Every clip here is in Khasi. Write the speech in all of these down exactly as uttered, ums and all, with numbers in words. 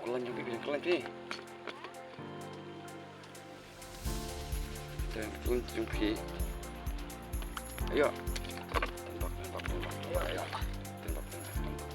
Klan jong phi, klan jong phi. Klan jong phi. Ayo. Tembak, tembak, tembak, tembak. Ayo. Tembak, tembak, tembak.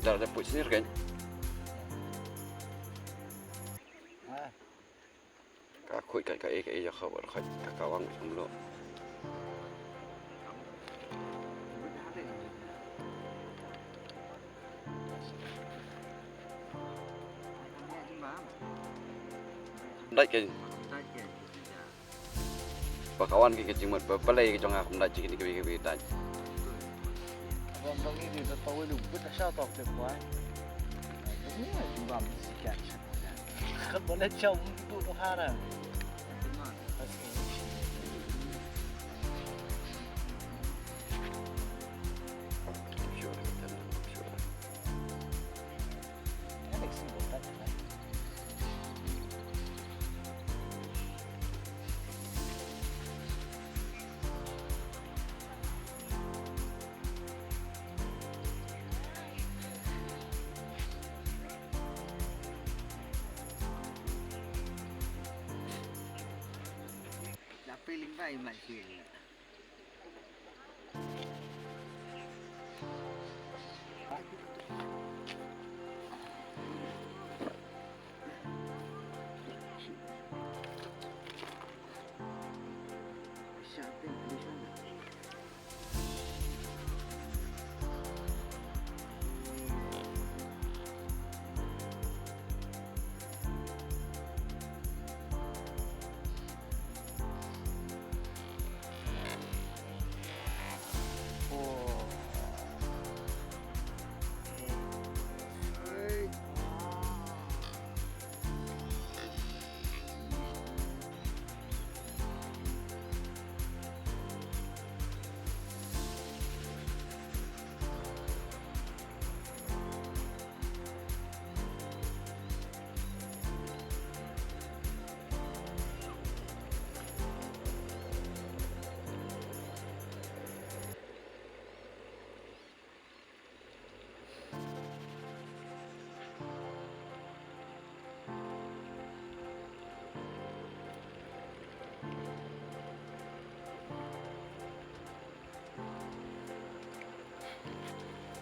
Dah ada put sini kan? Ka khuid ka, ka e, ka e, ïa ka, ka, ka wang kumno. Dait ka. Ba ka wan ki ka jingmut ba balei ka jong nga kum dait jingkini kiwi kiwi dait. Abang bang ini dah tahu lu bet asal tahu ke kuai. Ini jubam sikit. Kan boleh jauh untuk tu haram.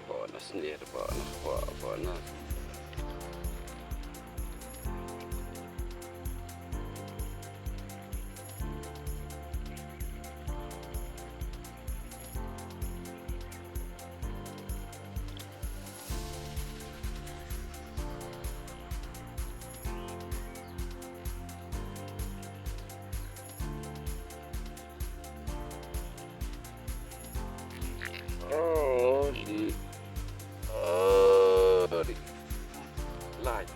Bonus ni, bonus, bonus. Oh, di. Oh, di. Light.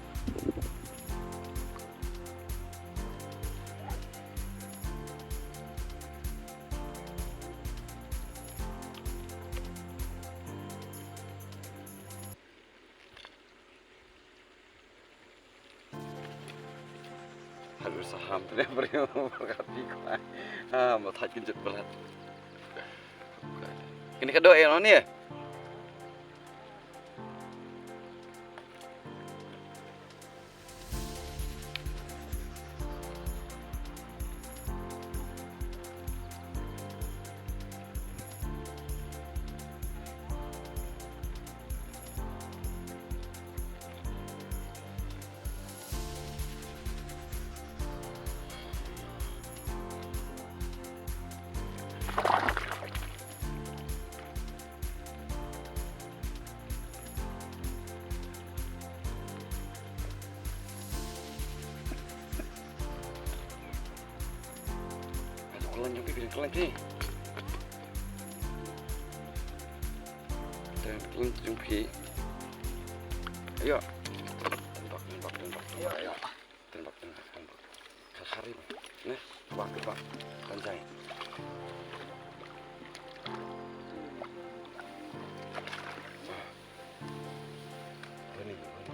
Haduh, saham tu dia beri berkati kau. Ha, matai kejut berat. Kini kedua ya, ni. Klan jong phi, klan jong phi. Klan jong phi. Ayo. Tembak, tembak, tembak, tembak. Ayo. Tembak, tembak, tembak. Khar, khar ri. Neh, tembak, tembak. Kan jai. Bani, bani.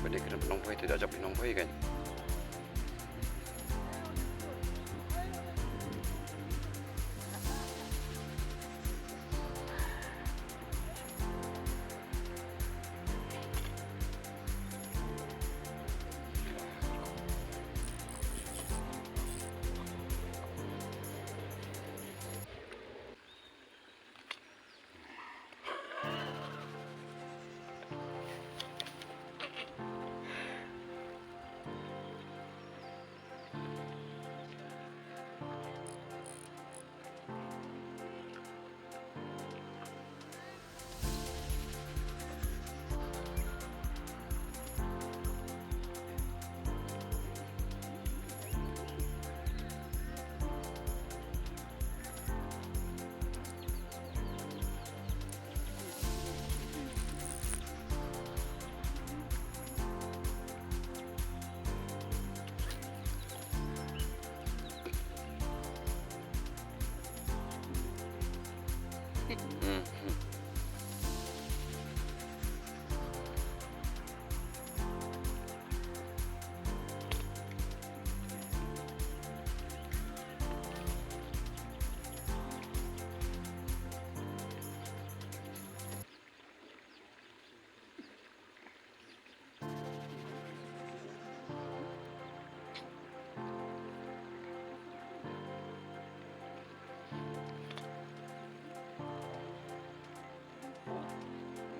Ba dei ka nongphai te da jop nongphai kan.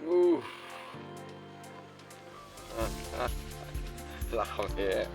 Uf. Lah, eh.